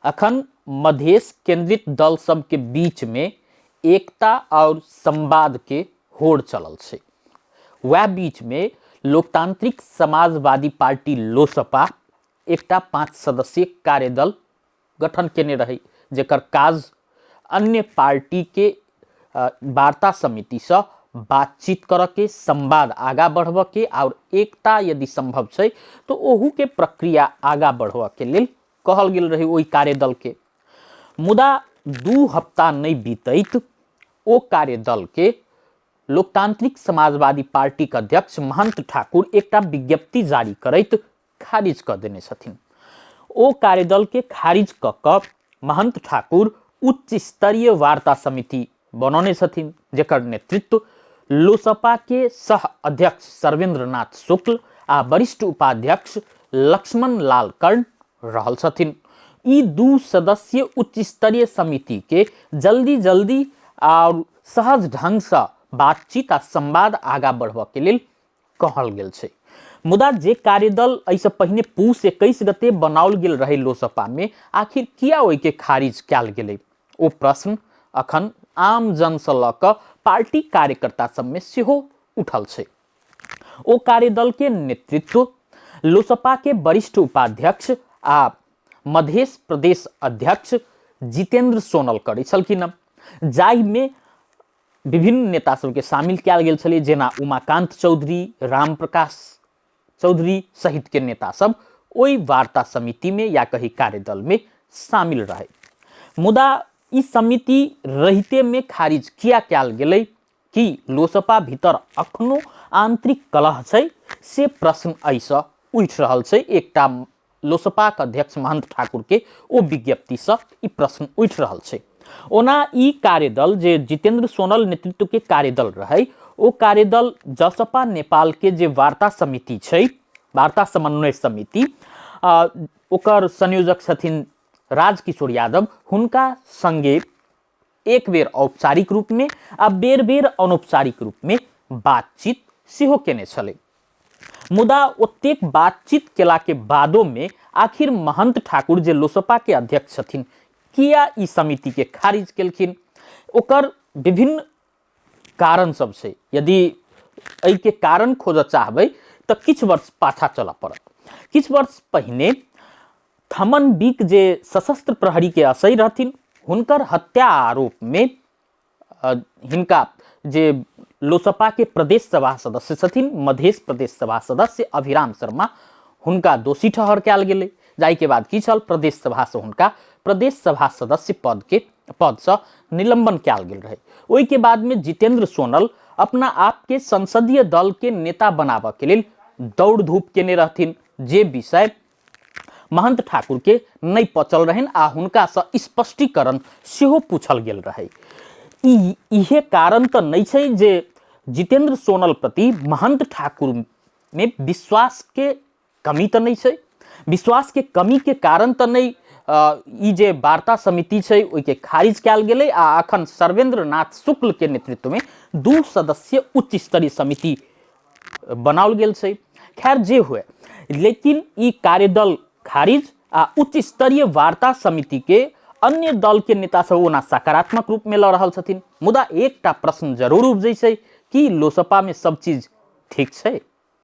अखन मधेश केंद्रित दल सबके बीच में एकता और संवाद के होड़ चलल छै। वएह बीच में लोकतांत्रिक समाजवादी पार्टी लोसपा एकटा 5 सदस्यीय कार्यदल गठन केने रहे, जेकर काज अन्य पार्टी के वार्ता समिति से बातचीत करऽ के, संवाद आगा बढ़बऽ के और एकता यदि संभव छै तो ओहू के प्रक्रिया आगा बढ़बऽ के लेल कहल गेल रहे ओहि कार्यदल के। मुदा 2 हफ्ता नहीं बीतैत ओ कार्यदल के लोकतांत्रिक समाजवादी पार्टी के अध्यक्ष महंत ठाकुर एकटा विज्ञप्ति जारी करैत खारिज कऽ देने छथिन। ओ कार्यदल के खारिज कऽ कऽ महंत ठाकुर उच्च स्तरीय वार्ता समिति बनौने छथिन, जेकर नेतृत्व लोसपा के सह अध्यक्ष सर्वेंद्र नाथ शुक्ल आ वरिष्ठ उपाध्यक्ष लक्ष्मण लाल कर्ण रहल छथिन। ई 2 सदस्यीय उच्च स्तरीय समिति के जल्दी जल्दी और सहज ढंग से बातचीत आ संवाद आगा बढ़बऽ के लेल कहल गेल छै। मुदा जे कार्यदल एहिसँ पहिने पूस 21 गते बनाओल गेल रहे लोसपा में, आखिर किया ओहिके खारिज कयल गेलै, ओ प्रश्न अखन आम जनसँ लऽ कऽ पार्टी कार्यकर्ता सबमे सेहो उठल छै। ओ कार्यदल के नेतृत्व लोसपा के वरिष्ठ उपाध्यक्ष आ मधेश प्रदेश अध्यक्ष जितेंद्र सोनल करै छलखिन, जाहिमे विभिन्न नेता सबके शामिल कयल गेल छलै, जेना उमाकांत चौधरी, रामप्रकाश चौधरी सहित के नेता सब ओहि वार्ता समिति में या कही कार्यदल में शामिल रहे। मुदा ई समिति रहिते में खारिज किया कयल गेलै, कि लोसपा भीतर अखनो आंतरिक कलह छै, से प्रश्न एहिसँ उठि रहल छै। एकटा लोसपा के अध्यक्ष महंत ठाकुर के ओ विज्ञप्ति से ई प्रश्न उठि रहल छै। ओना ई कार्यदल जे जितेंद्र सोनल नेतृत्व के कार्यदल रहे, ओ कार्यदल जसपा नेपाल के जे वार्ता समिति छै, वार्ता समन्वय समिति, ओकर संयोजक छथिन राजकिशोर यादव, हुनका संगे एक बेर औपचारिक रूप में आ बेर बेर अनौपचारिक रूप में बातचीत सेहो केने छलै। मुदा ओतेक बातचीत केला के बादो में आखिर महंत ठाकुर जे लोसपा के अध्यक्ष छथिन, किया ई समिति के खारिज केलखिन, ओकर विभिन्न कारण सब छै। यदि एहि के कारण खोजऽ चाहबै तऽ किछु वर्ष पाछा चलऽ पड़त। किछु वर्ष पहिने थमन बीक जे सशस्त्र प्रहरी के असई रहथिन, हुनकर हत्या आरोप में हिनका जे लोसपा के प्रदेश सभा सदस्य छथिन, मधेश प्रदेश सभा सदस्य अभिराम शर्मा, हुनका दोषी ठहर कयल गेलै। जाहि के बाद की छल, प्रदेश सभा से हुनका प्रदेश सभा सदस्य पद से निलंबन कयल गेल रहे। ओहि के बाद में जितेंद्र सोनल अपना आप के संसदीय दल के नेता बनाबऽ के लेल दौड़ धूप केने रहथिन, जे विषय महंत ठाकुर के नहीं पचल रहनि आ हुनका से स्पष्टीकरण सेहो पूछल गेल रहे। इहे कारण तऽ नहीं छै जे जितेंद्र सोनल प्रति महंत ठाकुर में विश्वास के कमी तऽ नहीं छै, विश्वास के कमी के कारण तऽ नहीं ई जे वार्ता समिति छै ओहिके खारिज कयल गेलै आ अखन सर्वेंद्र नाथ शुक्ल के नेतृत्व में 2 सदस्यीय उच्च स्तरीय समिति बनाओल गेल छै। खैर जे हुए, लेकिन ई कार्यदल खारिज आ उच्च स्तरीय वार्ता समिति के अन्य दल के नेता सब ओना सकारात्मक रूप में लऽ रहल छथिन। मुदा एकटा प्रश्न जरूर उपजै छै कि लोसपा में सब चीज ठीक छै?